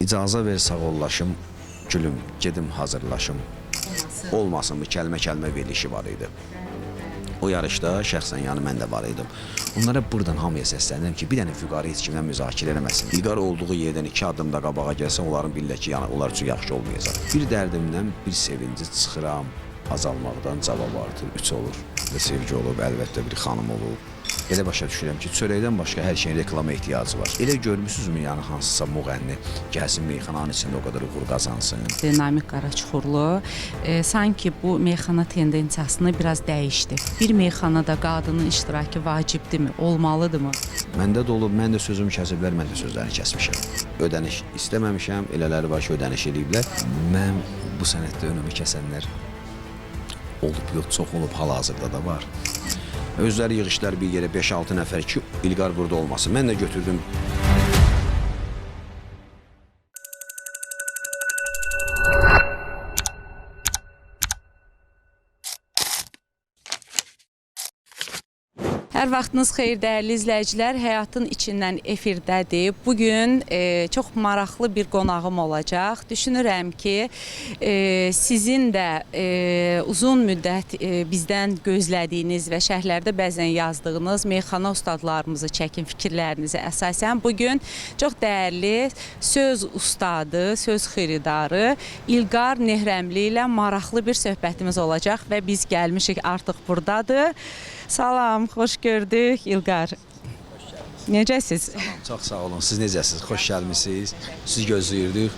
İcazə ver sağollaşım, gülüm, gedim hazırlaşım. Olmasın bu kəlmə-kəlmə verilişi var idi. O yarışda şəxsən yəni mən də var idim. Onlara buradan hamıya səslənirəm ki, bir dənə Vüqarı heç kimlə müzakirə eləməsin. İlqar olduğu yerdən iki addım da qabağa gəlsə, onların bilirlər ki, yəni onlar üçün yaxşı olmayacaq. Bir dərdimdən bir sevinci çıxıram, azalmaqdan cavab artır, 3 olur. Və sevgi olub, əlbəttə bir xanım olub. Elə başa düşürəm ki, çörəkdən başqa hər şeyin reklama ehtiyacı var. Elə görmüsünüzmü yəni hansısa müğənni gəlsin meyxananın içində o qədər uğur qazansın? Namiq Qaraçuxurlu sanki bu meyxana tendensiyasını biraz dəyişdi. Bir meyxanada qadının iştirakı vacibdirmi, olmalıdırmı? Məndə də olub, mən də sözümü kəsiblər, mən də sözlərini kəsmişəm. Ödəniş istəməmişəm, elələri var ki, ödəniş eləyiblər. Mən bu sənətdə önümü kəsənlər olub, yox, çox olub, hal-hazırda da var. Özləri yığışdılar bir yerə 5-6 nəfər ki, İlqar burada olmasın. Mən də götürdüm. Hər vaxtınız xeyir dəyərli izləyicilər, Həyatın içindən efirdədir. Bu gün çox maraqlı bir qonağım olacaq. Düşünürəm ki, sizin də uzun müddət bizdən gözlədiyiniz və şərhlərdə bəzən yazdığınız meyxana ustadlarımızı çəkin fikirlərinizə əsasən bu gün çox dəyərli söz ustadı, söz xiridarı İlqar Nehrəmli ilə maraqlı bir söhbətimiz olacaq və biz gəlmişik artıq burdadır. Salam, xoş gördük İlqar. Necəsiz? Çox sağ olun. Siz necəsiniz? Xoş gəlmisiniz. Sizi gözləyirdik.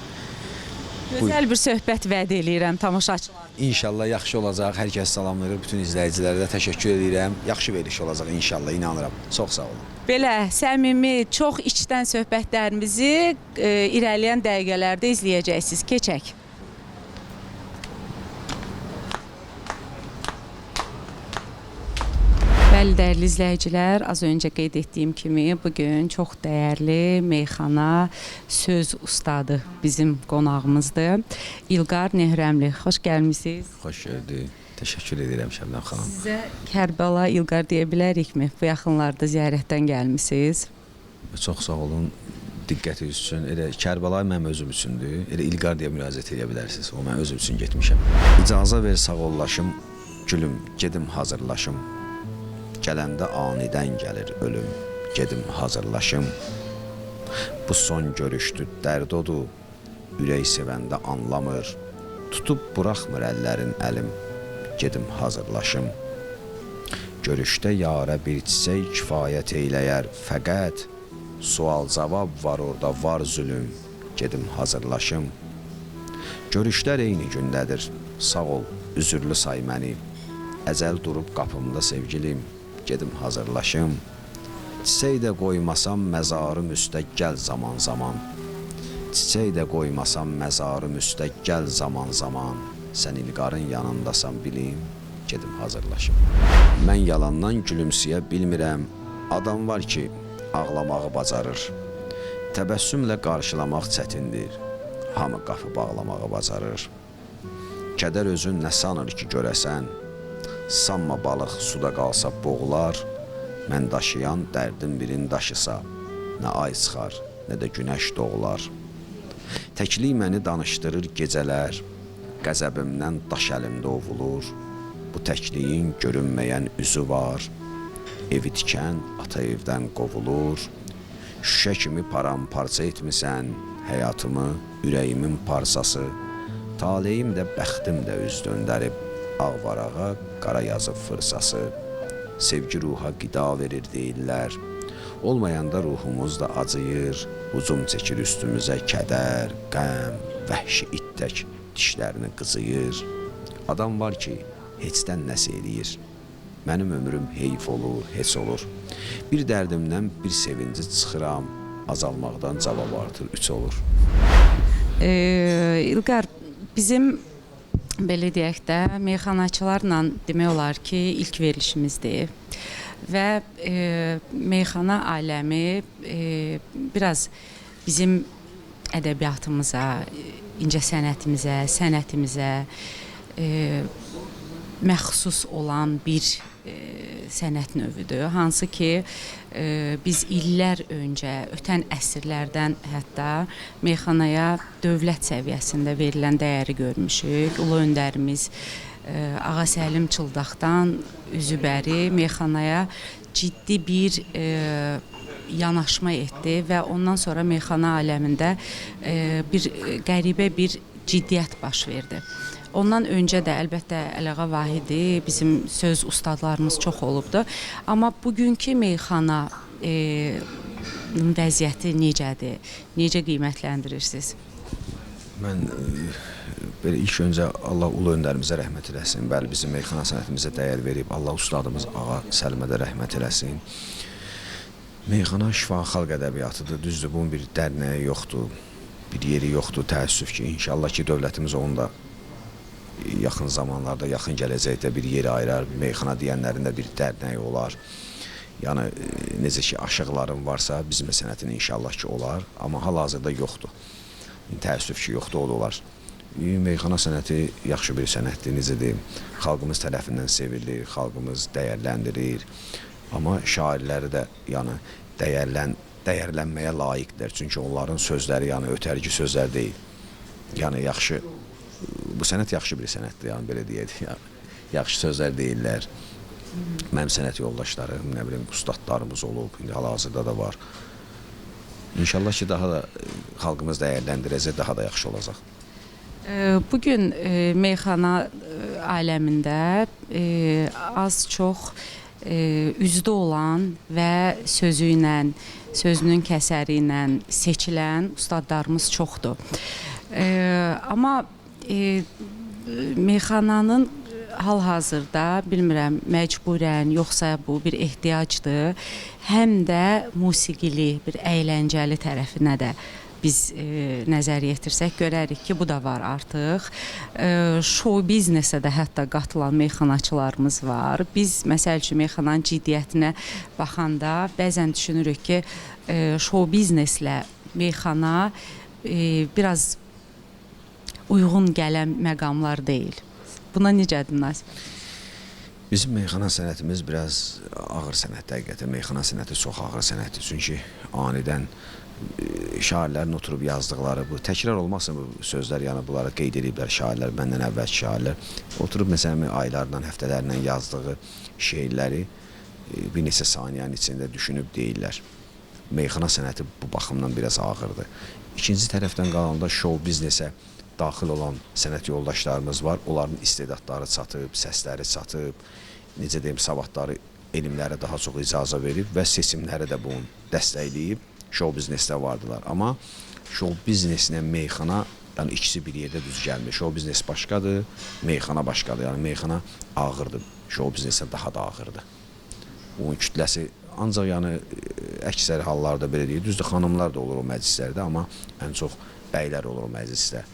Gözəl bir söhbət vəd eləyirəm tamaşaçılara. İnşallah yaxşı olacaq. Hər kəs salamlayır. Bütün izləyicilərə də təşəkkür edirəm. Yaxşı veriliş olacaq inşallah, inanıram. Çox sağ olun. Belə səmimi, çox içdən söhbətlərimizi irəliləyən dəqiqələrdə izləyəcəksiniz. Keçək. Bəli, dəyərli izləyicilər, az öncə qeyd etdiyim kimi bu gün çox dəyərli meyxana söz ustadı bizim qonağımızdır. İlqar Nehrəmli. Xoş gəlmisiniz. Xoş gördük. Təşəkkür edirəm Şəbnəm xanım. Sizə Kərbəla İlqar deyə bilərikmi? Bu yaxınlarda ziyarətdən gəlmisiniz. Çox sağ olun diqqətiniz üçün. Elə Kərbəlayı mənim özüm üçündür. Elə İlqar deyə müraciət edə bilərsiniz. O mən özüm üçün getmişəm. İcazə ver sağollaşım, gülüm, gedim hazırlaşım. Gələndə anidən gəlir ölüm, gedim hazırlaşım. Bu son görüşdür, dərd odur. Ürək sevəndə anlamır. Tutub buraxmır əllərin əlim. Gedim hazırlaşım. Görüşdə yarə bir çiçək kifayət eyləyər, fəqət sual cavab var orada, var zülüm. Gedim hazırlaşım. Görüşlər eyni gündədir. Sağ ol, üzürlü say məni. Əzəl durub qapımda sevgilim. Gedim hazırlaşım. Çiçək də qoymasam məzarım üstə gəl zaman zaman. Çiçək də qoymasam məzarım üstə gəl zaman zaman. Sən İlqarın yanındasan bilim, gedim hazırlaşım. Mən yalandan gülümsəyə bilmirəm. Adam var ki, ağlamağı bacarır. Təbəssümlə qarşılamaq çətindir. Hamı qapı bağlamağı bacarır. Kədər özün nə sanır ki görəsən? Sanma balıq suda qalsa boğular. Mən daşıyan dərdin birini daşısa, nə ay çıxar, nə də günəş doğular. Təklik məni danışdırır gecələr, qəzəbimdən daş əlimdə ovulur. Bu təkliyin görünməyən üzü var. Evi tikən ata evdən qovulur. Şüşə kimi paramparça etmisən həyatımı, ürəyimin parsası. Taleyim də bəxtim də üz döndərib ağ varağa qara yazıb fırsası. Sevgi ruha qida verir deyirlər. Olmayanda ruhumuz da acıyır, hücum çəkir üstümüzə kədər, qəm, vəhşi it tək dişlərini qızıyır. Adam var ki, heçdən nəsə eləyir. Mənim ömrüm heyf olur, heç olur. Bir dərdimdən bir sevinci çıxıram, azalmaqdan cavab artır, 3 olur. İlqar, bizim belə deyək də meyxanaçılarla demək olar ki, ilk verilişimizdir. Və meyxana aləmi biraz bizim ədəbiyyatımıza, incəsənətimizə, sənətimizə məxsus olan bir sənət növüdür. Hansı ki, biz illər öncə, ötən əsrlərdən hətta meyxanaya dövlət səviyyəsində verilən dəyəri görmüşük. Ulu öndərimiz Ağa Səlim Çıldaqdan üzü bəri meyxanaya ciddi bir yanaşma etdi və ondan sonra meyxana aləmində bir qəribə bir ciddiyyət baş verdi. Ondan öncə də əlbəttə Əliağa Vahidi, bizim söz ustadlarımız çox olubdu. Amma bugünkü meyxana vəziyyəti necədir? Necə qiymətləndirirsiniz? Mən belə ilk öncə Allah ulu öndərimizə rəhmət eləsin. Bəli, bizim meyxana sənətimizə dəyər verib. Allah ustadımız Ağa Səlimə də rəhmət eləsin. Meyxana şifahi xalq ədəbiyyatıdır. Düzdür, bunun bir dərnəyi yoxdur, bir yeri yoxdur. Təəssüf ki, inşallah ki, dövlətimiz onu da yaxın zamanlarda, yaxın gələcəkdə bir yeri ayırar. Meyxana deyənlərin də bir dərnəyi olar. Yəni, necə ki, aşıqların varsa, bizim də sənətin inşallah ki, olar. Amma hal-hazırda yoxdur. Təəssüf ki, yoxdur, o da olar. Meyxana sənəti yaxşı bir sənətdir, necə deyim, xalqımız tərəfindən sevilir, xalqımız dəyərləndirir. Amma şairləri də yəni, dəyərlənməyə layiqdir. Çünki onların sözləri yəni, ötərgi sözlər deyil. Yəni, yaxşı, bu sənət yaxşı bir sənətdir, yəni, belə deyək. Yəni, yaxşı sözlər deyirlər. Mənim sənət yoldaşlarım, nə bilim, ustadlarımız olub, indi hal-hazırda da var. İnşallah ki, daha da xalqımız dəyərləndirəcək, daha da yaxşı olacaq. Bugün meyxana aləmində az-çox üzdə olan və sözü ilə, sözünün kəsəri ilə seçilən ustadlarımız çoxdur. Amma meyxananın hal-hazırda, bilmirəm, məcburən, yoxsa bu bir ehtiyacdır, həm də musiqili, bir əyləncəli tərəfinə də biz nəzər yetirsək, görərik ki, bu da var artıq. Şou biznesə də hətta qatılan meyxanaçılarımız var. Biz, məsəl üçün, meyxananın ciddiyyətinə baxanda bəzən düşünürük ki, şou bizneslə meyxana biraz uyğun gələn məqamlar deyil. Buna necədir münasibət? Bizim meyxana sənətimiz biraz ağır sənətdir həqiqətən. Meyxana sənəti çox ağır sənətdir. Çünki anidən şairlərin oturub yazdıqları, bu təkrar olmasın bu sözlər, yəni bunları qeyd ediblər şairlər, məndən əvvəlki şairlər. Oturub məsələn aylarla, həftələrlə yazdığı şeirləri bir neçə saniyənin içində düşünüb deyirlər. Meyxana sənəti bu baxımdan biraz ağırdır. İkinci tərəfdən qalanda şou biznesə daxil olan sənət yoldaşlarımız var. Onların istedadları çatıb, səsləri çatıb, necə deyim, savadları, elmlərə daha çox icazə verib və seçimləri də bunu dəstəkləyib şou biznesdə vardılar. Amma şou bizneslə meyxana, yəni ikisi bir yerdə düz gəlmir. Şou biznes başqadır, meyxana başqadır. Yəni meyxana ağırdır, şou biznesdən daha da ağırdır. Onun kütləsi ancaq yəni əksər hallarda belə deyil. Düzdür, xanımlar da olur o məclislərdə, amma ən çox bəylər olur o məclisdə.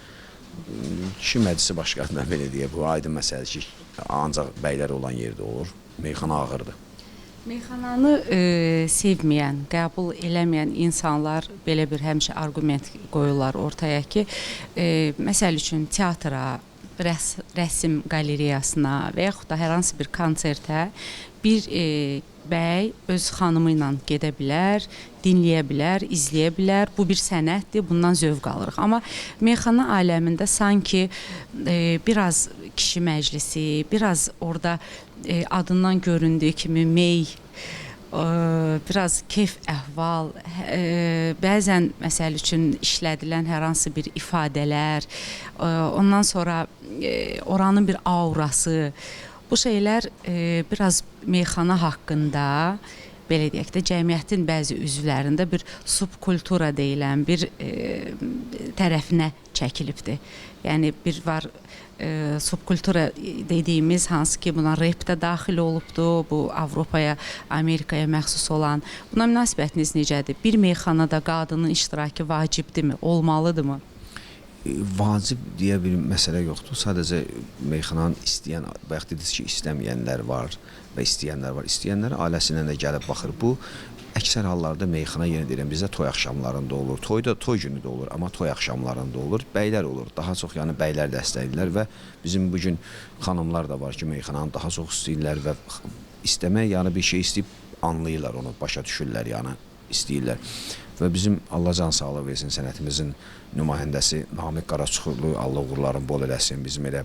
Kişi məclisi başqadır, belə deyək. Bu aydın məsələ ki, ancaq bəylər olan yerdə olur. Meyxana ağırdır. Meyxananı sevməyən, qəbul eləməyən insanlar belə bir həmişə arqument qoyurlar ortaya ki, məsəl üçün teatra, rəsm qalereyasına və yaxud da hər hansı bir konsertə bir bəy öz xanımı ilə gedə bilər, dinləyə bilər, izləyə bilər. Bu bir sənətdir, bundan zövq alırıq. Amma meyxana aləmində sanki biraz kişi məclisi, biraz orada adından göründüyü kimi mey, biraz keyf əhval, bəzən məsəl üçün işlədilən hər hansı bir ifadələr, ondan sonra oranın bir aurası, bu şeylər biraz meyxana haqqında, belə deyək də, cəmiyyətin bəzi üzvlərində bir subkultura deyilən bir tərəfinə çəkilibdir. Yəni bir var subkultura dediyimiz, hansı ki buna rap də daxil olubdur, bu Avropaya, Amerikaya məxsus olan. Buna münasibətiniz necədir? Bir meyxanada qadının iştirakı vacibdirmi, olmalıdırmı? Vacib deyə bir məsələ yoxdur. Sadəcə meyxananın istəyən, bayaq dediniz ki, istəməyənlər var və istəyənlər var. İstəyənlər ailəsinə də gəlib baxır. Bu, əksər hallarda meyxana, yenə deyirəm, bizdə toy axşamlarında olur. Toyda, toy günü də olur, amma toy axşamlarında olur. Bəylər olur. Daha çox yəni bəylər dəstəkləyirlər və bizim bugün xanımlar da var ki, meyxananı daha çox istəyirlər və İstəmək, yəni bir şey istəyib anlayırlar onu, başa düşürlər, yəni istəyirlər. Və bizim Allah can sağlığı versin sənətimizin nümayəndəsi Namiq Qaraçuxurlu, Allah uğurlarını bol eləsin, bizim elə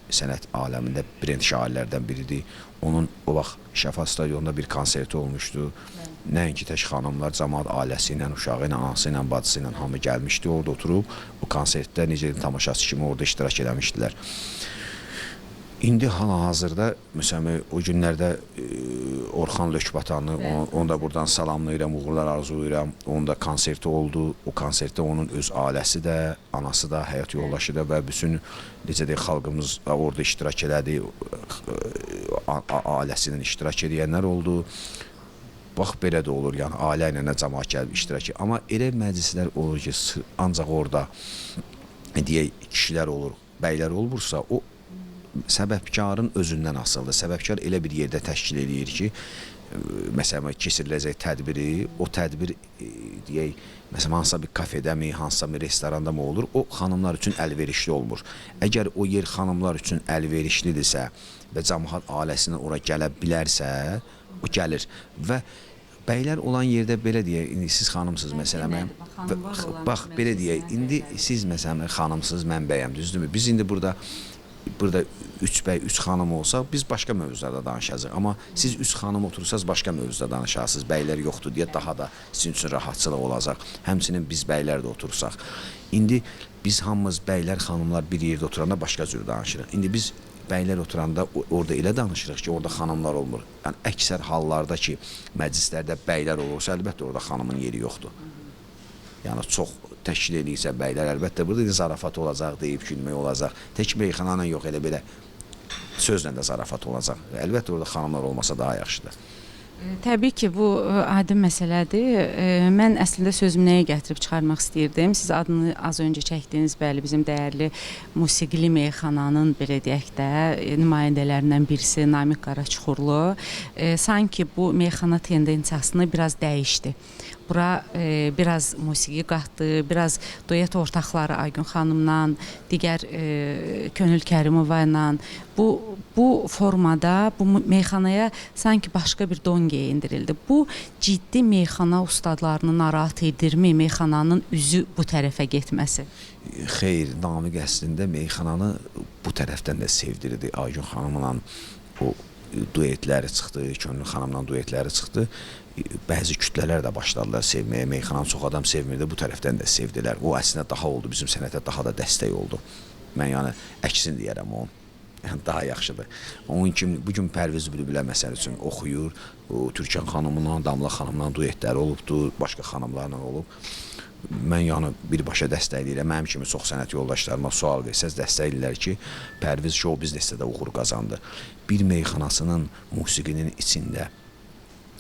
sənət aləmində brend şairlərdən biridir. Onun o vaxt Şəfa stadionunda bir konserti olmuşdu. Nəinki tək xanımlar, camaat ailəsi ilə, uşağı ilə, anası ilə, bacısı ilə hamı gəlmişdi, orada oturub o konsertdə necə deyim, tamaşaçı kimi orada iştirak eləmişdilər. İndi hal-hazırda məsələn o günlərdə Orxan Lökbatanlı, onu da buradan salamlayıram, uğurlar arzulayıram. Onun da konserti oldu. O konsertdə onun öz ailəsi də, anası da, həyat yoldaşı da və bütün necə deyək xalqımız da orada iştirak elədi. Ailəsi ilə iştirak edənlər oldu. Bax belə də olur, yəni ailə ilə də camaat gəlib iştirak edir. Amma elə məclislər olur ki, ancaq orada deyək kişilər olur, bəylər olmursa, o səbəbkarın özündən asılıdır. Səbəbkar elə bir yerdə təşkil eləyir ki, məsələn keçiriləcək tədbiri, o tədbir deyək, məsələn hansısa bir kafedəmi, hansısa bir restoranda mı olur, o xanımlar üçün əlverişli olmur. Əgər o yer xanımlar üçün əlverişlidirsə və camaat ailəsindən ora gələ bilərsə, o gəlir və bəylər olan yerdə belə deyək, indi siz xanımsınız məsələn, mən, bax belə deyək, indi siz məsələn xanımsınız, mən bəyəm, düzdürmü? Biz indi burada 3 bəy, 3 xanım olsa biz başqa mövzularda danışacağıq. Amma siz 3 xanım otursaz başqa mövzuda danışarsınız. Bəylər yoxdur deyə daha da sizin üçün rahatçılıq olacaq. Həmçinin biz bəylər də otursaq. İndi biz hamımız bəylər, xanımlar bir yerdə oturanda başqa cür danışırıq. İndi biz bəylər oturanda orada elə danışırıq ki, orada xanımlar olmur. Yəni əksər hallarda ki, məclislərdə bəylər olursa, əlbəttə orada xanımın yeri yoxdur. Yəni çox təşkil eləyirsə bəylər, əlbəttə burada zarafat olacaq, deyib gülmək olacaq. Tək meyxana ilə yox, elə belə sözlə də zarafat olacaq. Əlbəttə orada xanımlar olmasa daha yaxşıdır. Təbii ki, bu adi məsələdir. Mən əslində sözümü nəyə gətirib çıxarmaq istəyirdim? Siz adını az öncə çəkdiyiniz, bəli, bizim dəyərli musiqili meyxananın, belə deyək də, nümayəndələrindən birisi Namiq Qaraçuxurlu. Sanki bu meyxana tendensiyasını biraz dəyişdi. Bura biraz musiqi qatdı, biraz duet ortaqları Aygün xanımla, digər Könül Kərimova ilə bu formada bu meyxanaya sanki başqa bir don geyindirildi. Bu ciddi meyxana ustadlarını narahat edirmi, meyxananın üzü bu tərəfə getməsi? Xeyr, Namiq əslində meyxananı bu tərəfdən də sevdirirdi. Aygün xanımla o duetləri çıxdı, Könül xanımla duetləri çıxdı. Bəzi kütlələr də başladılar sevməyə. Meyxananı çox adam sevmirdi, bu tərəfdən də sevdilər. O əslində daha oldu, bizim sənətə daha da dəstək oldu. Mən yəni əksin deyərəm onu. Yəni daha yaxşıdır. Onun kimi bugün Pərviz Bülbülə məsəl üçün oxuyur. O Türkan xanımla, Damla xanımla duetləri olubdu, başqa xanımlarla olub. Mən yəni birbaşa dəstəkləyirəm. Mənim kimi çox sənət yoldaşlarıma sual versəz dəstəkləyirlər ki, Pərviz şou biznesdə də uğur qazandı. Bir meyxanasının musiqinin içində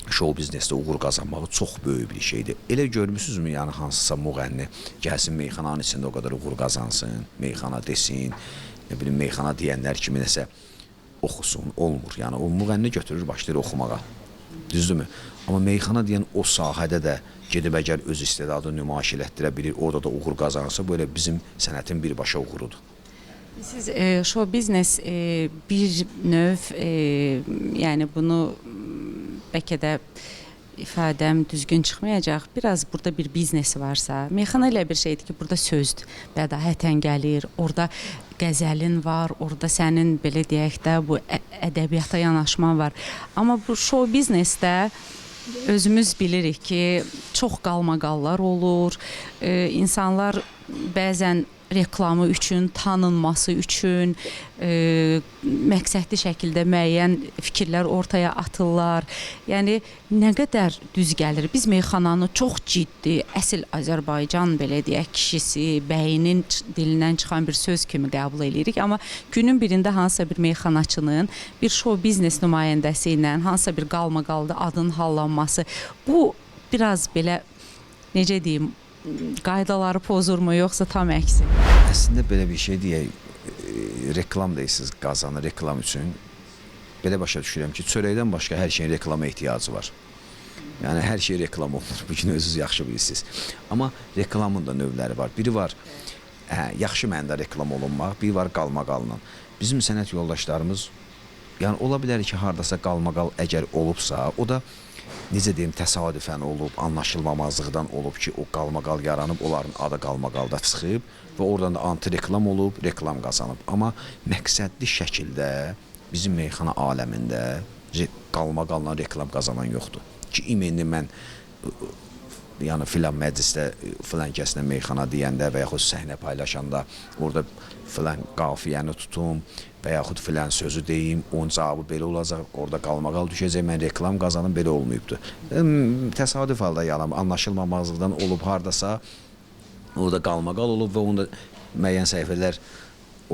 şou biznesdə uğur qazanmağı çox böyük bir şeydir. Elə görmüsünüzmü, yəni hansısa müğənni gəlsin meyxananın içində o qədər uğur qazansın, meyxana desin, nə bilim meyxana deyənlər kimi nəsə oxusun, olmur. Yəni o müğənni götürür, başlayır oxumağa. Düzdürmü? Amma meyxana deyən o sahədə də gedib əgər öz istedadını nümayiş elətdirə bilir, orada da uğur qazanırsa, bu elə bizim sənətin birbaşa uğurudur. Siz şou biznes bir növ, yəni bunu bəlkə də ifadəm düzgün çıxmayacaq. Biraz burada bir biznesi varsa, meyxana elə bir şeydir ki, burada sözdür, bədahətən gəlir, orada qəzəlin var, orada sənin belə deyək də bu ədəbiyyata yanaşman var. Amma bu şou biznesdə özümüz bilirik ki, çox qalmaqallar olur. İnsanlar bəzən reklamı üçün, tanınması üçün məqsədli şəkildə müəyyən fikirlər ortaya atırlar. Yəni nə qədər düz gəlir. Biz meyxananı çox ciddi, əsl Azərbaycan belə deyək, kişisi, bəyinin dilindən çıxan bir söz kimi qəbul eləyirik. Amma günün birində hansısa bir meyxanaçının bir şou biznes nümayəndəsi ilə hansısa bir qalmaqalda adının hallanması, bu biraz belə necə deyim, qaydaları pozurmu, yoxsa tam əksi? Əslində belə bir şey deyək, reklam deyirsiniz, qazanı reklam üçün. Belə başa düşürəm ki, çörəkdən başqa hər şeyin reklama ehtiyacı var. Yəni hər şey reklam olunur. Bugün özünüz yaxşı bilirsiniz. Amma reklamın da növləri var. Biri var, yaxşı mənada reklam olunmaq, biri var qalmaqalla. Bizim sənət yoldaşlarımız Yəni ola bilər ki, hardasa qalmaqal əgər olubsa, o da necə deyim, təsadüfən olub, anlaşılmamazlıqdan olub ki, o qalmaqal yaranıb, onların adı qalmaqalda çıxıb və oradan da anti-reklam olub, reklam qazanıb. Amma məqsədli şəkildə bizim meyxana aləmində qalmaqalla reklam qazanan yoxdur. Ki, imenli mən yəni filan məclisdə filan kəslə meyxana deyəndə və yaxud səhnə paylaşanda orada filan qafiyəni tutum və yaxud filan sözü deyim, onun cavabı belə olacaq, orada qalmaqal düşəcək, mən reklam qazanım, belə olmayıbdır. Təsadüf halda yalan, anlaşılmamazlıqdan olub hardasa, orada qalmaqal olub və onda müəyyən səhifələr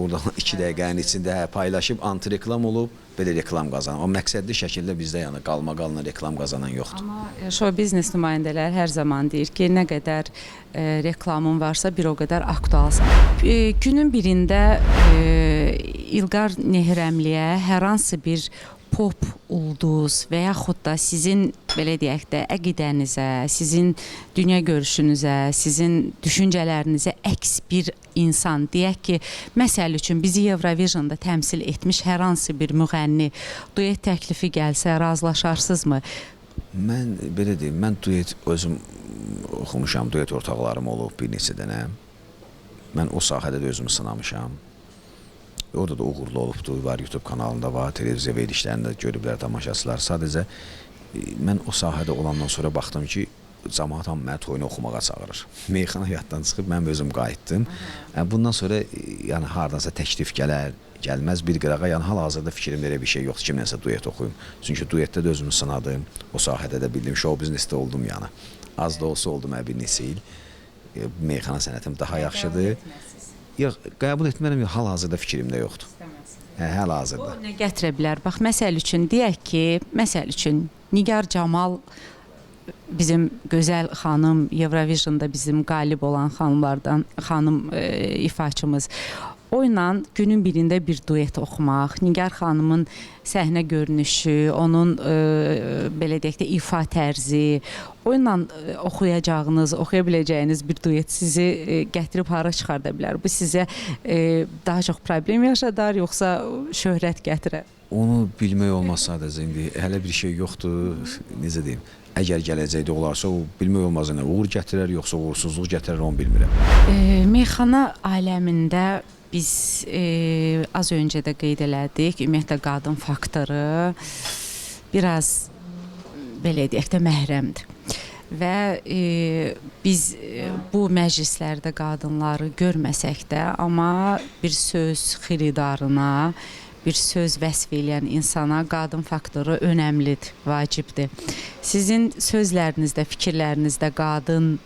orada 2 dəqiqənin içində paylaşıb anti-reklam olub, belə reklam qazanıb. Amma məqsədli şəkildə bizdə yəni qalmaqalla reklam qazanan yoxdur. Amma şou biznes nümayəndələri hər zaman deyir ki, nə qədər reklamın varsa bir o qədər aktualsan. Günün birində İlqar Nehrəmliyə hər hansı bir pop ulduz və yaxud da sizin belə deyək də əqidənizə, sizin dünya görüşünüzə, sizin düşüncələrinizə əks bir insan, deyək ki, məsəl üçün bizi Eurovisionda təmsil etmiş hər hansı bir müğənni duet təklifi gəlsə razılaşarsınızmı? Mən belə deyim, mən duet özüm oxumuşam, duet ortaqlarım olub bir neçə dənə. Mən o sahədə də özümü sınamışam. Orada da uğurlu olubdur, var YouTube kanalında var, televiziya verilişlərində görüblər tamaşaçılar. Sadəcə mən o sahədə olandan sonra baxdım ki, camaat hamı məni toyunu oxumağa çağırır. Meyxana həyatdan çıxıb mən özüm qayıtdım. Bundan sonra yəni hardansa təklif gələr, gəlməz bir qırağa. Yəni hal-hazırda fikrimdə elə bir şey yoxdur ki, kimlənsə duet oxuyum. Çünki duetdə də özümü sınadım, o sahədə də bildim, şou biznesdə oldum yəni. Az da olsa oldum bir neçə il. Meyxana sənətim daha yaxşıdır. Yox, qəbul etmərəm, hal-hazırda fikrimdə yoxdur. Hal-hazırda. Bu nə gətirə bilər? Bax, məsəl üçün, deyək ki, məsəl üçün Nigar Camal bizim gözəl xanım, Eurovisionda bizim qalib olan xanımlardan, xanım ifaçımız. O ilə günün birində bir duet oxumaq, Nigar xanımın səhnə görünüşü, onun belə deyək də ifa tərzi, o ilə oxuyacağınız, oxuya biləcəyiniz bir duet sizi gətirib hara çıxarda bilər? Bu sizə daha çox problem yaşadar, yoxsa şöhrət gətirər? Onu bilmək olmaz sadəcə indi. Hələ bir şey yoxdur, necə deyim? Əgər gələcəkdə olarsa, o bilmək olmaz, nə uğur gətirər, yoxsa uğursuzluq gətirər, onu bilmirəm. Meyxana aləmində biz az öncə də qeyd elədik, ümumiyyətlə qadın faktoru biraz belə deyək də məhrəmdir. Və biz bu məclislərdə qadınları görməsək də, amma bir söz xiridarına, bir söz vəsf eləyən insana qadın faktoru önəmlidir, vacibdir. Sizin sözlərinizdə, fikirlərinizdə qadın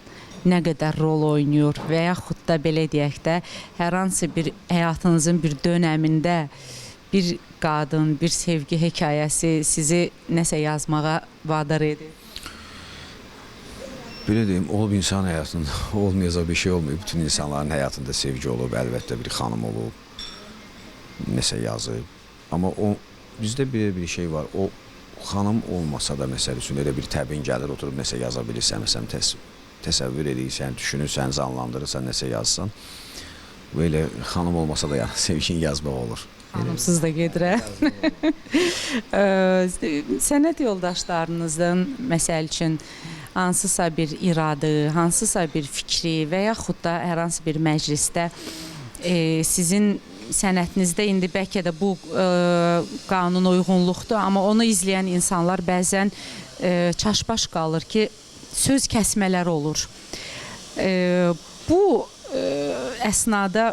nə qədər rol oynayır və yaxud da belə deyək də, hər hansı bir həyatınızın bir dönəmində bir qadın, bir sevgi hekayəsi sizi nəsə yazmağa vadar edir? Belə deyim, olub insan həyatında olmayacaq bir şey olmayıb. Bütün insanların həyatında sevgi olub, əlbəttə bir xanım olub, nəsə yazıb. Amma o bizdə belə bir şey var, o xanım olmasa da məsəl üçün elə bir təbin gəlir, oturub nəsə yaza bilirsən, məsələn, təsəvvür edirsən, düşünürsən, canlandırırsan, nəsə yazsan. Belə xanım olmasa da yəni, sevgini yazmaq olur. Xanımsız da gedirəm. Sənət yoldaşlarınızın, məsəl üçün, hansısa bir iradı, hansısa bir fikri və yaxud da hər hansı bir məclisdə sizin sənətinizdə indi bəlkə də bu qanuna uyğunluqdur, amma onu izləyən insanlar bəzən çaşbaş qalır ki, söz kəsmələri olur. Bu əsnada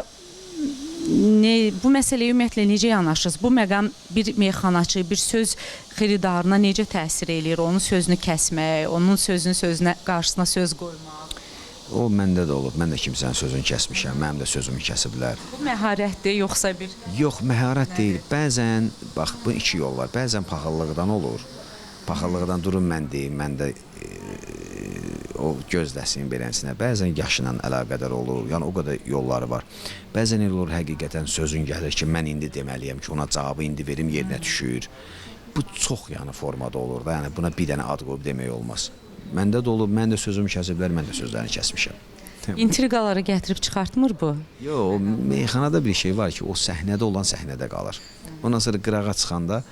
bu məsələyə ümumiyyətlə necə yanaşırsınız? Bu məqam bir meyxanaçı, bir söz xiridarına necə təsir eləyir? Onun sözünü kəsmək, onun sözünün sözünə qarşısına söz qoymaq. O məndə də olub. Mən də kimsənin sözünü kəsmişəm. Mənim də sözümü kəsiblər. Bu məharətdir yoxsa bir? Yox, məharət deyil. Bəzən, bax, bu iki yol var. Bəzən paxıllıqdan olur. Paxıllıqdan durun mən deyim, mən də o gözləsin beləsinə. Bəzən yaşla əlaqədar olur. Yəni o qədər yolları var. Bəzən elə olur həqiqətən sözün gəlir ki, mən indi deməliyəm ki, ona cavabı indi verim yerinə düşür. Bu çox yəni formada olur da. Yəni buna bir dənə ad qoyub demək olmaz. Məndə də olub, mən də sözümü kəsiblər, mən də sözlərini kəsmişəm. İntriqaları gətirib çıxartmır bu? Yox, meyxanada bir şey var ki, o səhnədə olan səhnədə qalır. Ondan sonra qırağa çıxanda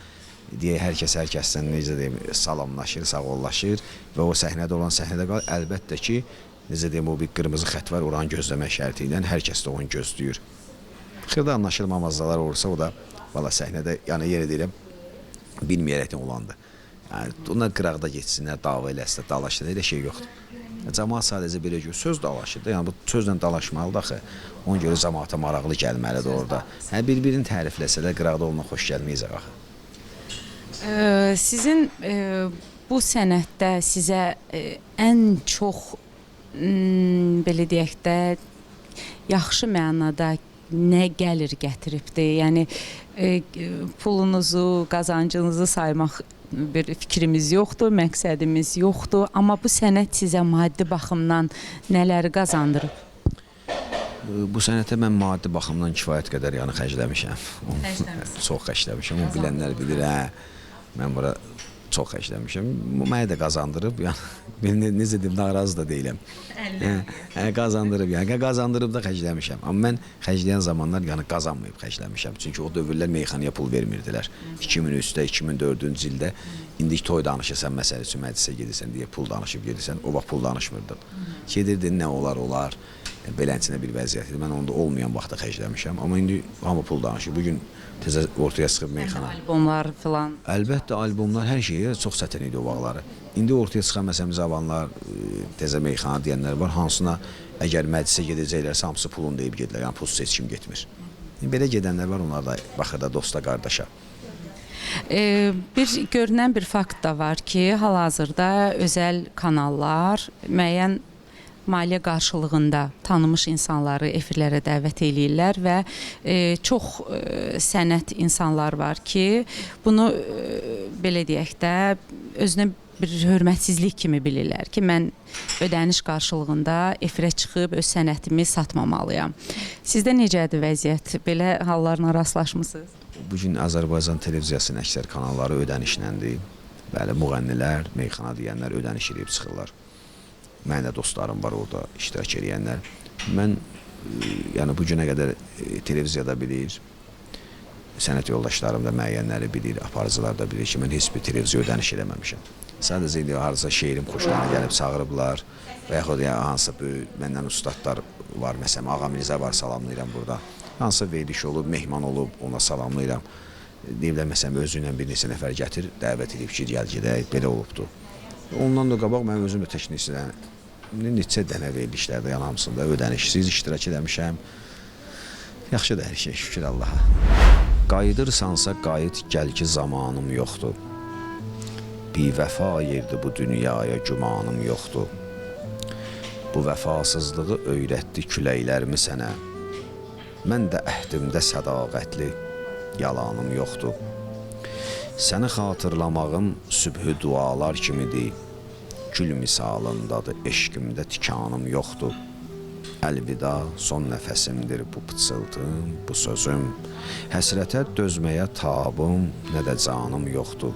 deyək hər kəs hər kəsdən necə deyim salamlaşır, sağollaşır və o səhnədə olan səhnədə qalır. Əlbəttə ki, necə deyim o bir qırmızı xətt var, oranı gözləmək şərti ilə hər kəs də onu gözləyir. Xırda anlaşılmamazlıqlar olursa o da valla səhnədə, yəni yenə deyirəm bilməyərəkdən olandır. Yəni onlar qıraqda getsinlər, dava eləsinlər, dalaşsınlar, elə şey yoxdur. Camaat sadəcə belə görə söz dalaşır da, yəni bu sözlə dalaşmalıdır axı. Ona görə camaata maraqlı gəlməlidir orada. Hə bir-birini tərifləsələr qıraqda onunla xoş gəlməyəcək axı. Sizin bu sənətdə sizə ən çox belə deyək də yaxşı mənada nə gəlir gətiribdi? Yəni pulunuzu, qazancınızı saymaq bir fikrimiz yoxdur, məqsədimiz yoxdur, amma bu sənət sizə maddi baxımdan nələri qazandırıb? Bu sənətə mən maddi baxımdan kifayət qədər yəni xərcləmişəm. Xərcləmisiniz. Çox xərcləmişəm. Onu bilənlər bilir, hə. Mən bura çox xərcləmişəm. Mənə də qazandırıb, yəni necə deyim, narazı da deyiləm. Hə, qazandırıb, yəni qazandırıb da xərcləmişəm. Amma mən xərcləyən zamanlar yəni qazanmayıb xərcləmişəm. Çünki o dövrlər meyxanaya pul vermirdilər. 2003-də, 2004-cü ildə indi toy danışırsan, məsəl üçün məclisə gedirsən deyə pul danışıb gedirsən, o vaxt pul danışmırdın. Gedirdin, nə olar, olar. Beləsinə bir vəziyyət idi. Mən onda olmayan vaxtda xərcləmişəm. Amma indi hamı pul danışır. Bu gün təzə ortaya çıxıb meyxana. Albomlar filan. Əlbəttə albomlar, hər şeyə çox çətin idi o vaxtları. İndi ortaya çıxan məsələn zamanlar təzə meyxana deyənlər var, hansına əgər məclisə gedəcəklərsə hamısı pulun deyib gedirlər. Yəni pulsuz heç kim getmir. Belə gedənlər var, onlar da baxır da dosta, qardaşa. Bir görünən bir fakt da var ki, hal-hazırda özəl kanallar müəyyən maliyyə qarşılığında tanınmış insanları efirlərə dəvət eləyirlər və çox sənət insanlar var ki, bunu belə deyək də özünə bir hörmətsizlik kimi bilirlər ki, mən ödəniş qarşılığında efirə çıxıb öz sənətimi satmamalıyam. Sizdə necədir vəziyyət? Belə hallarla rastlaşmısınız? Bu gün Azərbaycan televiziyasının əksər kanalları ödənişləndir. Bəli, müğənnilər, meyxana deyənlər ödəniş eləyib çıxırlar. Mənim də dostlarım var orada iştirak eləyənlər. Mən yəni bu günə qədər televiziyada bilir, sənət yoldaşlarım da müəyyənləri bilir, aparıcılar da bilir ki, mən heç bir televiziya ödəniş eləməmişəm. Sadəcə indi haradasa şeirim xoşlarına gəlib çağırıblar və yaxud yəni, hansısa böyük məndən ustadlar var, məsələn Ağa Mirzə var, salamlayıram burada. Hansısa veriliş olub, mehman olub, ona salamlayıram. Deyiblər, məsələn, özü ilə bir neçə nəfər gətir, dəvət edib ki, gəl gedək, belə olubdur. Ondan da qabaq mən özüm də texnikçidən neçə dənə verilişlərdə, yəni hamısında ödənişsiz iştirak eləmişəm. Yaxşıdır hər şey, şükür Allaha. Qayıdırsansa qayıt, gəl ki zamanım yoxdur. Bivəfa yerdir bu dünyaya gümanım yoxdur. Bu vəfasızlığı öyrətdi küləklərimi sənə. Mən də əhdimdə sədaqətli yalanım yoxdur. Səni xatırlamağım sübhü dualar kimidir. Gül misalındadır, eşqimdə tikanım yoxdur. Əlvida, son nəfəsimdir bu pıçıltım, bu sözüm. Həsrətə dözməyə tabım, nə də canım yoxdur.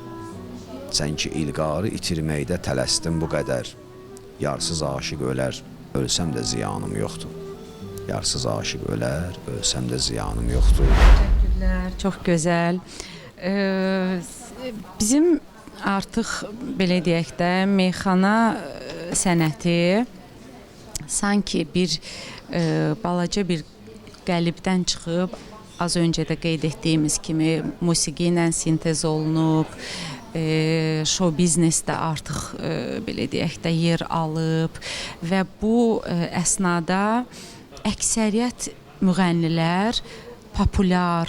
Sən ki İlqarı itirməkdə tələsdim bu qədər. Yarsız aşiq ölər, ölsəm də ziyanım yoxdur. Yarsız aşiq ölər, ölsəm də ziyanım yoxdur. Təşəkkürlər, çox gözəl. Bizim artıq belə deyək də meyxana sənəti sanki bir balaca bir qəlibdən çıxıb az öncə də qeyd etdiyimiz kimi musiqi ilə sintez olunub, şou biznesdə artıq belə deyək də yer alıb və bu əsnada əksəriyyət müğənnilər populyar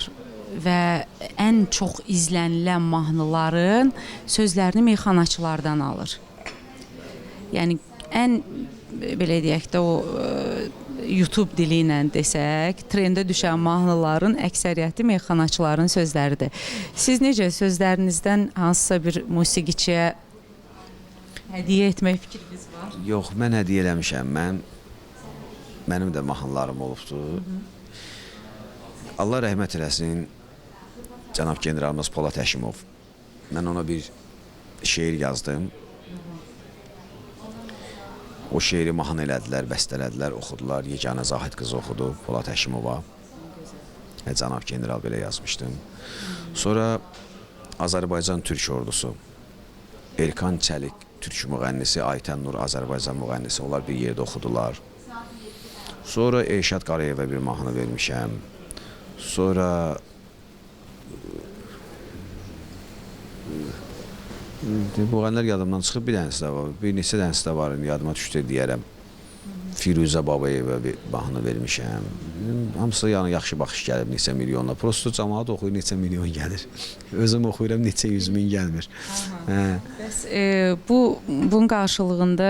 və ən çox izlənilən mahnıların sözlərini meyxanaçılardan alır. Yəni ən belə deyək də o YouTube dili ilə desək, trendə düşən mahnıların əksəriyyəti meyxanaçıların sözləridir. Siz necə sözlərinizdən hansısa bir musiqiçiyə hədiyyə etmək fikriniz var? Yox, mən hədiyyə eləmişəm. Mənim də mahnılarım olubdur. Allah rəhmət eləsin cənab generalımız Polad Həşimov. Mən ona bir şeir yazdım. O şeiri mahnı elədilər, bəstələdilər, oxudular. Yeganə Zahid qızı oxudu, Polad Həşimova. Cənab general belə yazmışdım. Sonra Azərbaycan Türk ordusu, Erkan Çəlik türk müğənnisi, Aytən Nur Azərbaycan müğənnisi, onlar bir yerdə oxudular. Sonra Elşad Qarayevə bir mahnı vermişəm. Sonra müğənnilər yadımdan çıxıb, bir dənəsi də var, bir neçə dənəsi də var, yadıma düşdü deyərəm. Firuzə Babayevə bir mahnı vermişəm. Hamısı yəni yaxşı baxış gəlib neçə milyonla. Prosto camaat oxuyur, neçə milyon gəlir. Özüm oxuyuram, neçə yüz min gəlmir. Hə. Bəs bunun qarşılığında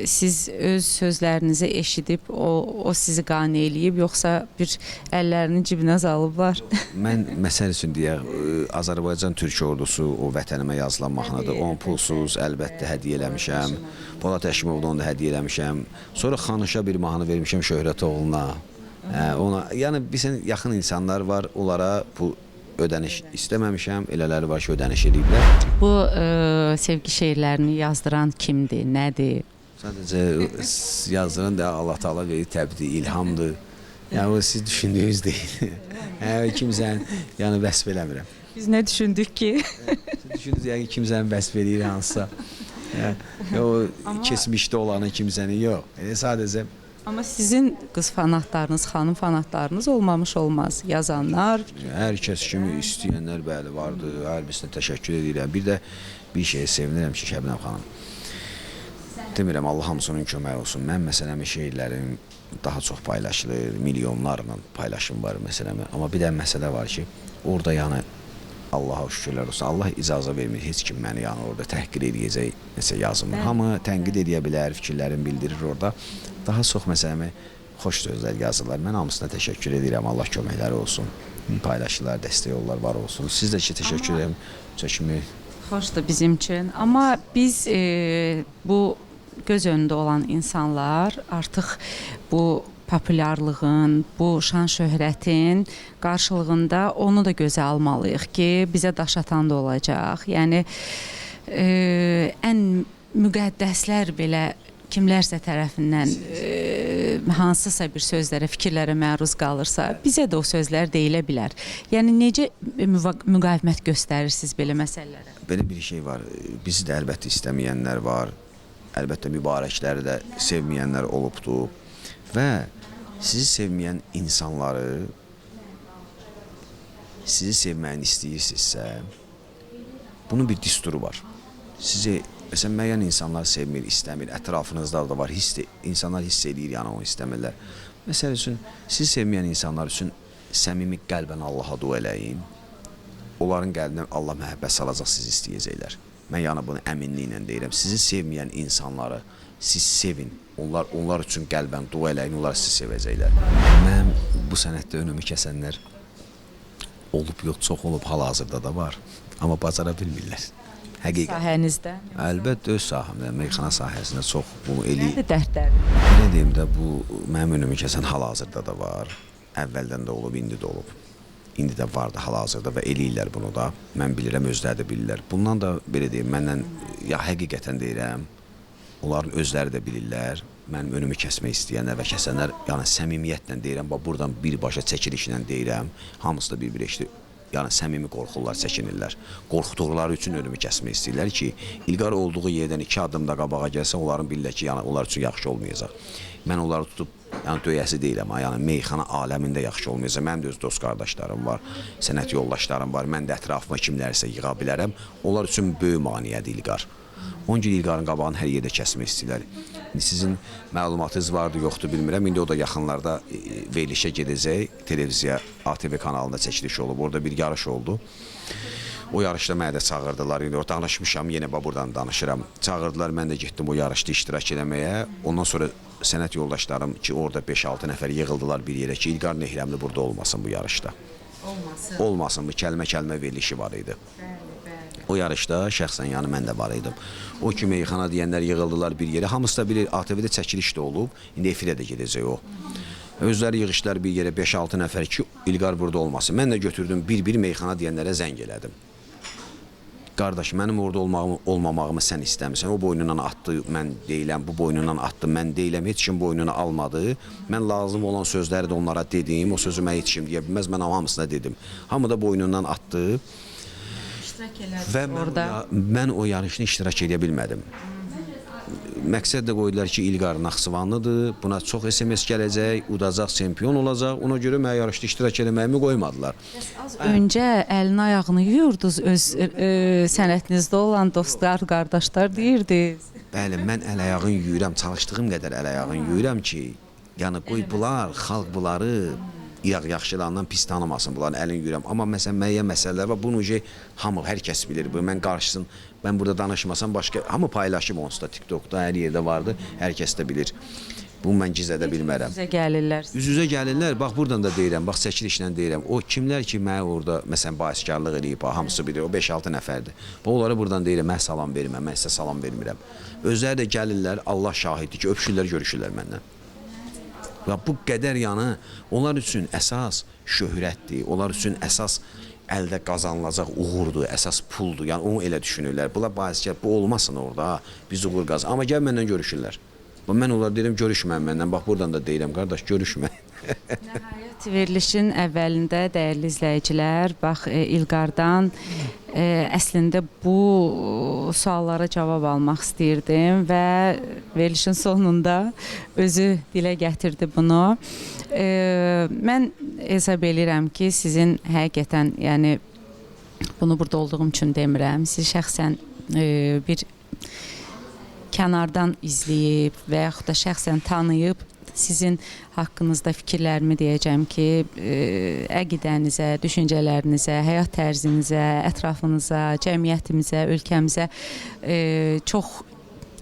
siz öz sözlərinizi eşidib o sizi qane eləyib, yoxsa bir əllərini cibinə salıblar? Mən məsəl üçün deyək, Azərbaycan Türk ordusu o vətənimə yazılan mahnıdır. Onu pulsuz əlbəttə hədiyyə eləmişəm. Polad Həşimovdan onu da hədiyyə eləmişəm. Sonra Xanışa bir mahnı vermişəm Şöhrət oğluna. Ona, yəni bilirsən, yaxın insanlar var, onlara pul ödəniş istəməmişəm. Elələri var ki, ödəniş eləyiblər. Bu sevgi şeirlərini yazdıran kimdir, nədir? Sadəcə yazdıran da Allah Taala verir, təbdi, ilhamdır. Yəni o siz düşündüyünüz deyil. Kimsənin yəni vəsf eləmirəm. Biz nə düşündük ki? Siz düşündünüz yəqin kimsənin vəsf eləyir hansısa. Yəni, o keçmişdə olanı kimsənin yox. Sadəcə Amma sizin qız fanatlarınız, xanım fanatlarınız olmamış olmaz. Yazanlar, hər kəs kimi istəyənlər bəli vardı. Hər birisinə təşəkkür edirəm. Bir də bir şeyə sevinirəm ki, Şəbnəm xanım. Demirəm Allah hamısının köməyi olsun. Mən məsələn şeirlərim daha çox paylaşılır, milyonlarla paylaşım var məsələn. Amma bir də məsələ var ki, orada yəni Allaha şükürlər olsun. Allah icazə vermir heç kim məni yəni orada təhqir eləyəcək nəsə yazmır. Hamı tənqid eləyə bilər, fikirlərini bildirir orada. Daha çox məsələn xoş sözlər yazırlar. Mən hamısına təşəkkür edirəm. Allah köməkləri olsun. Paylaşırlar, dəstək olurlar, var olsun. Siz də ki təşəkkür edirəm. Çəkimi xoşdur bizim üçün. Amma biz bu göz önündə olan insanlar artıq bu populyarlığın, bu şan şöhrətin qarşılığında onu da gözə almalıyıq ki, bizə daş atan da olacaq. Yəni ən müqəddəslər belə kimlərsə tərəfindən hansısa bir sözlərə, fikirlərə məruz qalırsa, bizə də o sözlər deyilə bilər. Yəni necə müqavimət göstərirsiniz belə məsələlərə? Belə bir şey var. Bizi də əlbəttə istəməyənlər var. Əlbəttə mübarəkləri də sevməyənlər olubdur. Və sizi sevməyən insanları sizi sevməyini istəyirsinizsə, bunun bir düsturu var. Sizi, məsələn, müəyyən insanlar sevmir, istəmir, ətrafınızda da var, insanlar hiss eləyir, yəni onu istəmirlər. Məsəl üçün, sizi sevməyən insanlar üçün səmimi qəlbən Allaha dua eləyin. Onların qəlbinə Allah məhəbbət salacaq, sizi istəyəcəklər. Mən yəni bunu əminliklə deyirəm. Sizi sevməyən insanları siz sevin. Onlar üçün qəlbən dua eləyin, onlar sizi sevəcəklər. Mənim bu sənətdə önümü kəsənlər olub, yox, çox olub, hal-hazırda da var. Amma bacara bilmirlər. Həqiqət. Sahənizdə? Əlbəttə öz sahəmdə, meyxana sahəsində çox bunu eləyir. Nədir dərdləri? Nə deyim də, bu mənim önümü kəsən hal-hazırda da var. Əvvəldən də olub, indi də olub. İndi də vardı hal-hazırda və eləyirlər bunu da. Mən bilirəm, özləri də bilirlər. Bundan da belə deyim, məndən ya həqiqətən deyirəm, onların özləri də bilirlər. Mənim önümü kəsmək istəyənlər və kəsənlər, yəni səmimiyyətlə deyirəm, bax buradan birbaşa çəkilişlə deyirəm, hamısı da bir-bir eşidir. Yəni səmimi qorxurlar, çəkinirlər. Qorxduqları üçün önümü kəsmək istəyirlər ki, İlqar olduğu yerdən 2 addım da qabağa gəlsə, onların bilirlər ki, yəni onlar üçün yaxşı olmayacaq. Mən onları tutub, yəni döyəsi deyiləm, yəni meyxana aləmində yaxşı olmayacaq. Mənim də öz dost qardaşlarım var, sənət yoldaşlarım var. Mən də ətrafıma kimlərsə yığa bilərəm. Onlar üçün böyük maneədir İlqar. Onun üçün İlqarın qabağını hər yerdə kəsmək istəyirlər. İndi sizin məlumatınız vardı, yoxdur bilmirəm. İndi o da yaxınlarda verilişə gedəcək. Televiziya, ATV kanalında çəkiliş olub. Orada bir yarış oldu. O yarışda mənə də çağırdılar. İndi orada danışmışam, yenə bax buradan danışıram. Çağırdılar, mən də getdim o yarışda iştirak eləməyə. Ondan sonra sənət yoldaşlarım ki, orada 5-6 nəfər yığıldılar bir yerə ki, İlqar Nehrəmli burada olmasın bu yarışda. Olmasın. Olmasın, bu kəlmə-kəlmə verilişi var idi. Bəli, bəli. O yarışda şəxsən yəni mən də var idim. O ki, meyxana deyənlər yığıldılar bir yerə. Hamısı da bilir, ATV-də çəkiliş də olub. İndi efirə də gedəcək o. Özləri yığışdılar bir yerə 5-6 nəfər ki, İlqar burada olmasın. Mən də götürdüm, bir-bir meyxana deyənlərə zəng elədim. Qardaş, mənim orada olmamağımı sən istəmirsən. O boynundan atdı, mən deyiləm, bu boynundan atdı, mən deyiləm. Heç kim boynuna almadı. Mən lazım olan sözləri də onlara dedim. O sözü mənə heç kim deyə bilməz. Mən hamısına dedim. Hamı da boynundan atdı. İştirak elədiniz Və mən, orada. Mən o yarışda iştirak edə bilmədim. Məqsəd də qoydular ki, İlqar Naxçıvanlıdır, buna çox SMS gələcək, udacaq, çempion olacaq. Ona görə mənə yarışda iştirak eləməyimi qoymadılar. Az öncə əlini ayağını yuyurdunuz öz sənətinizdə olan dostlar, qardaşlar deyirdiniz. Bəli, mən əl ayağını yuyuram, çalışdığım qədər əl ayağını yuyuram ki, yəni qoy bunlar, xalq bunları yaxşılarından pis tanımasın, bunların əlini yuyuram. Amma məsələn müəyyən məsələlər var, bunu hamı, hər kəs bilir. Bu mən qarşısın, mən burada danışmasam başqa, hamı paylaşıb onsuz da TikTokda, hər yerdə vardı, hər kəs də bilir. Bunu mən gizlədə bilmərəm. Üz-üzə gəlirlər. Üz-üzə gəlirlər, bax buradan da deyirəm, bax çəkilişlə deyirəm. O kimlər ki mənə orada məsələn baiskarlıq eləyib, hamısı bilir, o 5-6 nəfərdir. Bax onlara buradan deyirəm, mən salam verməm, mən sizə salam vermirəm. Özləri də gəlirlər, Allah şahiddir ki, öpüşürlər, görüşürlər məndən. Və bu qədər yanı onlar üçün əsas şöhrətdir, onlar üçün əsas əldə qazanılacaq uğurdur, əsas puldur. Yəni onu elə düşünürlər. Bunlar baiskar, bu olmasın orada, biz uğur qazan. Amma gəl məndən görüşürlər. Mən onlara deyirəm, görüşməyin məndən. Bax buradan da deyirəm, qardaş, görüşməyin. Nəhayət verilişin əvvəlində dəyərli izləyicilər, bax İlqardan əslində bu suallara cavab almaq istəyirdim və verilişin sonunda özü dilə gətirdi bunu. Mən hesab eləyirəm ki, sizin həqiqətən, yəni bunu burada olduğum üçün demirəm, siz şəxsən bir kənardan izləyib və yaxud da şəxsən tanıyıb sizin haqqınızda fikirlərimi deyəcəm ki, əqidənizə, düşüncələrinizə, həyat tərzinizə, ətrafınıza, cəmiyyətimizə, ölkəmizə çox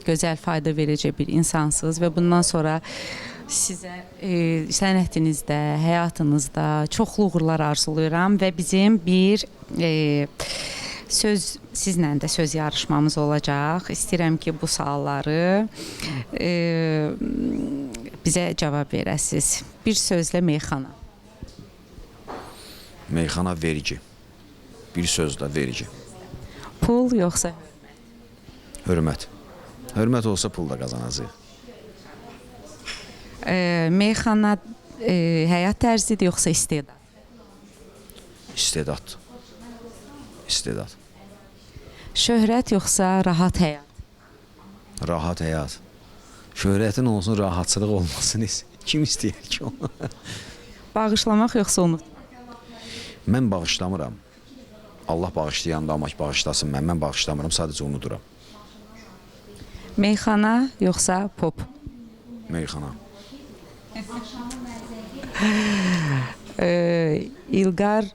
gözəl fayda verəcək bir insansınız və bundan sonra sizə sənətinizdə, həyatınızda çoxlu uğurlar arzulayıram və bizim bir söz, sizlə də söz yarışmamız olacaq. İstəyirəm ki, bu sualları bizə cavab verəsiniz. Bir sözlə meyxana. Meyxana vergi. Bir sözlə vergi. Pul yoxsa hörmət? Hörmət. Hörmət olsa pul da qazanacaq. Meyxana həyat tərzidir yoxsa istedad? İstedad. İstedad. Şöhrət yoxsa rahat həyat? Rahat həyat. Şöhrətin olsun, rahatçılıq olmasın. Kim istəyər ki onu? Bağışlamaq yoxsa unutmaq? Mən bağışlamıram. Allah bağışlayanda amma ki, bağışlasın mən. Mən bağışlamıram, sadəcə unuduram. Meyxana yoxsa pop? Meyxana. İlqar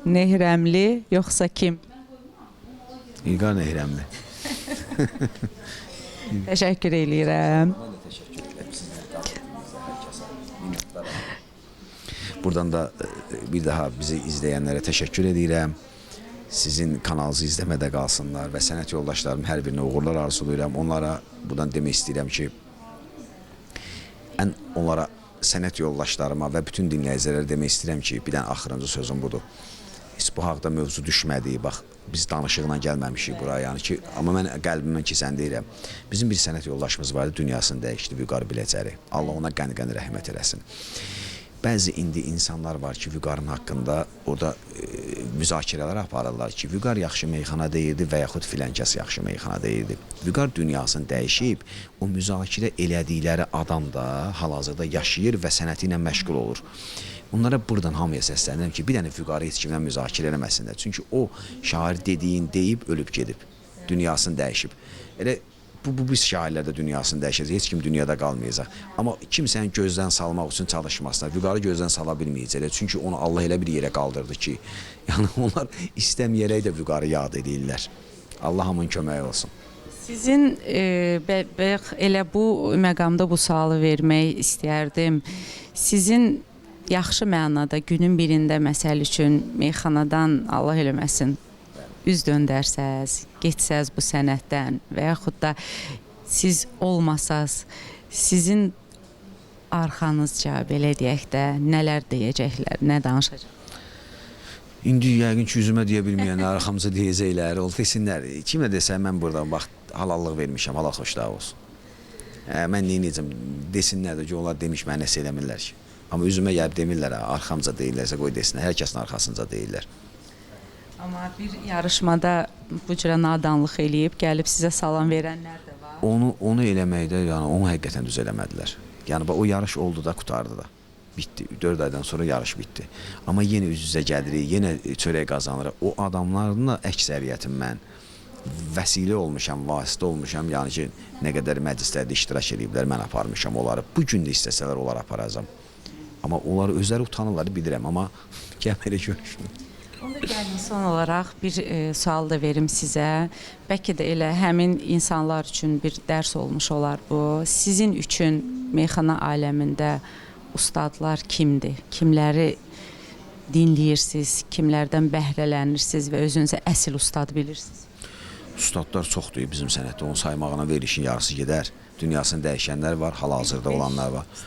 Nehrəmli yoxsa kim? İlqar Nehrəmli. Təşəkkür eləyirəm. Mən də təşəkkür edirəm sizin davetinizə, hər kəsə. Minnətdaram. Buradan da bir daha bizi izləyənlərə təşəkkür edirəm. Sizin kanalınızı izləmədə qalsınlar və sənət yoldaşlarım hər birinə uğurlar arzulayıram. Onlara buradan demək istəyirəm ki, ən onlara sənət yoldaşlarıma və bütün dinləyicilərə demək istəyirəm ki, bir dənə axırıncı sözüm budur. Heç bu haqda mövzu düşmədi. Bax, biz danışıqla gəlməmişik bura, yəni ki, amma mən qəlbimdən keçən deyirəm. Bizim bir sənət yoldaşımız vardı, dünyasını dəyişdi, Vüqar Biləcəri. Allah ona qəni-qəni rəhmət eləsin. Bəzi indi insanlar var ki, Vüqarın haqqında orada müzakirələr aparırlar ki, Vüqar yaxşı meyxana deyirdi və yaxud filankəs yaxşı meyxana deyirdi. Vüqar dünyasını dəyişib, o müzakirə elədikləri adam da hal-hazırda yaşayır və sənəti ilə məşğul olur. Onlara buradan hamıya səslənirəm ki, bir dənə Vüqarı heç kimlə müzakirə eləməsinlər. Çünki o şair dediyin deyib, ölüb gedib, dünyasını dəyişib. Elə bu biz şairlər də dünyasını dəyişəcək, heç kim dünyada qalmayacaq. Amma kimsəni gözdən salmaq üçün çalışmasınlar, Vüqarı gözdən sala bilməyəcəklər. Çünki onu Allah elə bir yerə qaldırdı ki, yəni onlar istəməyərək də Vüqarı yad edirlər. Allah hamının köməyi olsun. Sizin elə bu məqamda bu sualı vermək istəyərdim. Sizin yaxşı mənada günün birində məsəl üçün meyxanadan Allah eləməsin üz döndərsəz, getsəz bu sənətdən və yaxud da siz olmasaz, sizin arxanızca belə deyək də nələr deyəcəklər, nə danışacaqlar? İndi yəqin ki, üzümə deyə bilməyənlər, arxamca deyəcəklər, ol desinlər. Kimə desə mən buradan bax halallıq vermişəm, halal xoşlağı olsun. Mən nə edəcəm? Desinlər də ki, onlar demiş mənə nəsə eləmirlər ki. Amma üzümə gəlib demirlər, ha, arxamca deyirlərsə qoy desinlər. Hər kəsin arxasınca deyirlər. Amma bir yarışmada bu cürə nadanlıq eləyib gəlib sizə salam verənlər də var. Onu eləməkdə, yəni onu həqiqətən düz eləmədilər. Yəni bax o yarış oldu da, qurtardı da. Bitdi. 4 aydan sonra yarış bitdi. Amma yenə üz-üzə gəlirik, yenə çörək qazanırıq. O adamların da əksəriyyəti mən vəsilə olmuşam, vasitə olmuşam. Yəni ki, nə qədər məclislərdə iştirak eləyiblər, mən aparmışam onları. Bu gün də istəsələr onları aparacam. Amma onlar özləri utanırlar, bilirəm, amma gəl elə görüşmür. Onda gəlin son olaraq bir sual da verim sizə. Bəlkə də elə həmin insanlar üçün bir dərs olmuş olar bu. Sizin üçün meyxana aləmində ustadlar kimdir? Kimləri dinləyirsiniz, kimlərdən bəhrələnirsiniz və özünüzə əsl ustad bilirsiniz? Ustadlar çoxdur bizim sənətdə. Onu saymağına verilişin yarısı gedər. Dünyasını dəyişənlər var, hal-hazırda olanlar var.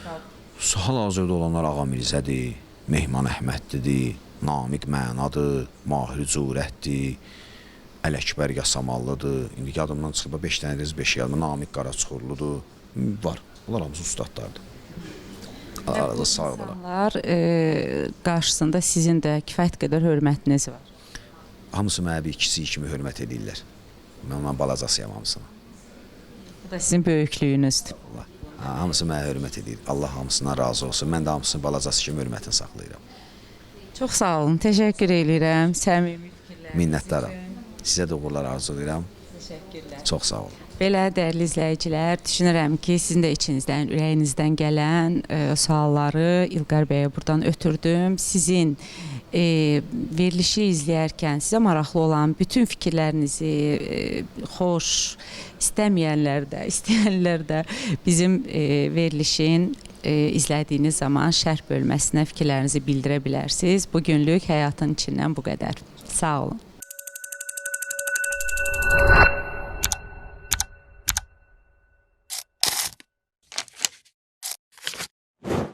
Hal-hazırda olanlar Ağa Mirzədir, Mehman Əhmədlidir, Namiq Mənadır, Mahir Cürətdir, Ələkbər Yasamallıdır. İndi yadımdan çıxıb 5 dənə deyirsiz, 5 yadıma. Namiq Qaraçuxurludur. Var. Bunlar hamısı ustadlardır. Allah sağ olun. İnsanlar qarşısında sizin də kifayət qədər hörmətiniz var. Hamısı mənə bir kiçik kimi hörmət edirlər. Mən onların balacasıyam hamısına. Bu da sizin böyüklüyünüzdür. Allah. Ha, hamısı mənə hörmət edir. Allah hamısından razı olsun. Mən də hamısının balacası kimi hörmətini saxlayıram. Çox sağ olun. Təşəkkür eləyirəm. Səmimi fikirləriniz Minnətdaram. üçün. Sizə də uğurlar arzulayıram. Təşəkkürlər. Çox sağ olun. Belə dəyərli izləyicilər, düşünürəm ki, sizin də içinizdən, ürəyinizdən gələn sualları İlqar bəyə buradan ötürdüm. Sizin verilişi izləyərkən sizə maraqlı olan bütün fikirlərinizi xoş, istəməyənlər də, istəyənlər də bizim verilişin izlədiyiniz zaman şərh bölməsinə fikirlərinizi bildirə bilərsiniz. Bugünlük həyatın içindən bu qədər. Sağ olun.